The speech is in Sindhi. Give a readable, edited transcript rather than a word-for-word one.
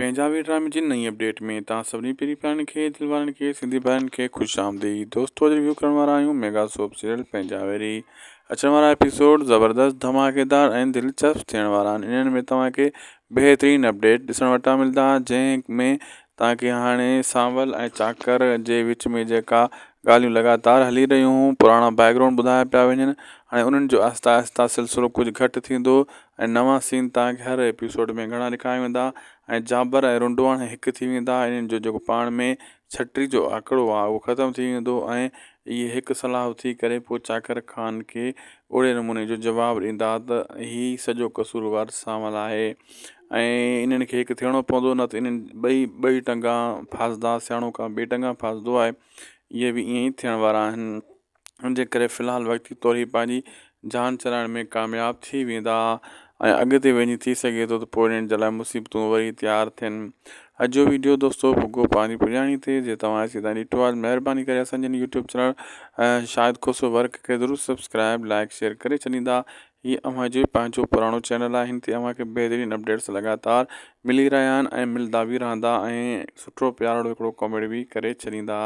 پنهنجا وي ڊرامي جي نئين اپڊيٽ ۾ توهان سڀني پرين پيارن کي دل وارن کي سنڌي ڀائرن کي خوش آمديد دوستو اڄ ريويو ڪرڻ وارا آهيون ميگا سوپ سيريل پنهنجا ويري اچڻ وارا ايپيسوڊ زبردست ڌماڪيدار ۽ دلچسپ ٿيڻ وارا آهن انهن ۾ توهان کي بهترين اپڊيٽ ڏسڻ وٽان ملدا جنهن ۾ توهان کي هاڻي سانول ۽ چاڪر جي وچ ۾ جيڪا ڳالهيون لڳاتار هلي رهيون هيون پراڻا بيڪ گرائونڊ ٻڌايا پيا وڃن هاڻي انهن جو آهستي آهستي سلسلو ڪجهه گهٽ ٿيندو ۽ نوان سين توهان کي هر ايپيسوڊ ۾ گهڻا ڏيکاريا ويندا ۽ جابر ۽ رنڊو هاڻي هڪ ٿي ويندا انهن جو جيڪو پاڻ ۾ ڇٽي جو آڪڙو آهي اهو ختم ٿي ويندو ۽ اهي هڪ صلاح ٿي ڪري پوء چاڪر خان کي اهڙي نموني جو جواب ڏيندا ته هي سڄو قصور وار سانول آهي ۽ انهن کي هڪ ٿيڻو پوندو نه ته انهن ٻئي ٻئي ٽنگا ڦاسدا سياڻو ڪا ٻئي ٽنگا ڦاسدو آهي اهي به ائين ئي ٿيڻ وارا آهن ان جي ڪري في الحال وقتي طور هي پنهنجي جان ڇڏائڻ ۾ ڪامياب ٿي ويندا ۽ اڳتي وڃي ٿي سگهي ٿو ته پوء انهن جي لاء مصيبتون وري تيار ٿين. اڄ جو ويڊيو دوستو پڳو پنهنجي پڄاڻي تي جي توهان هيسين تائين ڏٺو آهي مهرباني ڪري اسان جي YouTube channel Shahid Khoso work کي ضرور سبسڪرائب لائڪ شيئر ڪري ڇڏيندا هي اوهان جو پنهنجو پراڻو چينل آهي هن تي اوهان کي بهترين اپڊيٽس لڳاتار ملي رهيا آهن ۽ ملدا به رهندا ۽ سٺو پيارڙو هڪڙو ڪاميڊي به ڪري ڇڏيندا.